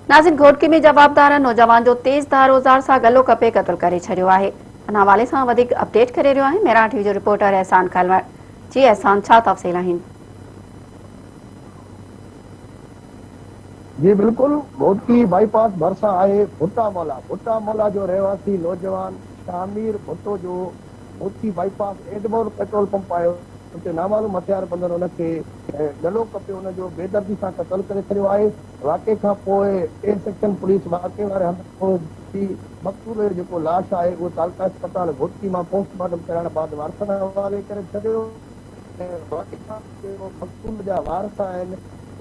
ناظرين گهوٽڪي ۾ جوابدارن نوجوان جو تيز ڌار اوزار سان گلو ڪپي قتل ڪري ڇڏيو آهي ان حوالي سان وڌيڪ اپڊيٽ ڪري رهيو آهي مهراڻ ٽي وي جو رپورٽر احسان کلوڙ جي احسان ڇا تفصيل آهن. جي بلڪل گهوٽڪي بائي پاس ڀرسان آهي ڀٽا مولا ڀٽا مولا جو رهواسي نوجوان شاهمير ڀٽو جو Ghotki bypass Egmore petrol pump آهي اتي نامعلوم هٿياربندن ان کي ڳلو ڪپي ان جو بيدردي سان قتل ڪري ڇڏيو آهي. واقعي کان پوء اي سيڪشن پوليس واقعي واري هنڌ پهچي مقتول جو جيڪو لاش آهي اهو تعلقه اسپتال گهوٽڪي مان پوسٽ مارٽم ڪرائڻ بعد وارثن حوالي ڪري ڇڏيو ۽ واقعي کان پوء مقتول جا وارث آهن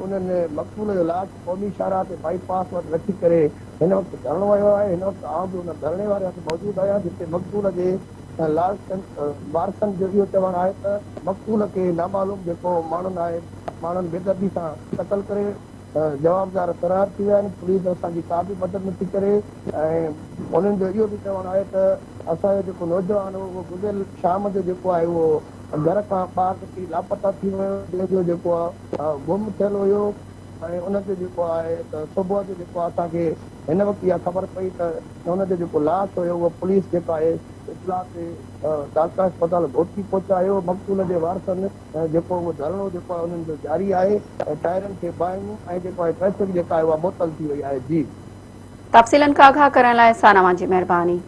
انهن مقتول جو لاش قومي شاهراهه تي بائي پاس وٽ رکي ڪري هن وقت ڌرڻو هنيو آهي هن وقت آئون به ان ڌرڻي واري هنڌ موجود آهيان جتي مقتول جي وارثن جو اهو چوڻ آهي ته مقتول کي نامعلوم جيڪو ماڻهن آهي ماڻهن بيدردي سان قتل ڪري جوابدار فرار ٿي ويا آهن پوليس اسان جي ڪا به مدد نٿي ڪري ۽ انهن جو اهو به چوڻ آهي ته اسان جو جيڪو نوجوان هو اهو گذريل شام جو جيڪو آهي اهو گهر کان ٻاهر نڪري لاپتا ٿي ويو جنهن جو جيڪو آهي گم ٿيل هيو ۽ ان جو جيڪو آهي ته صبح جو جيڪو اسان کي هن وقت اها خبر پئي ته ان جو جيڪو لاش هيو اهو پوليس جيڪا آهي اطلاع تي تعلقه اسپتال گهوٽڪي پهچايو، مقتول جي وارثن جيڪو اهو ڌرڻو جيڪو آهي انهن جو جاري آهي ۽ ٽائرن کي باهيون ۽ جيڪو آهي ٽريفڪ جيڪا آهي اها معطل ٿي وئي آهي جي. تفصيلن کان آگاهه ڪرڻ لاء احسان اوهان جي مهرباني.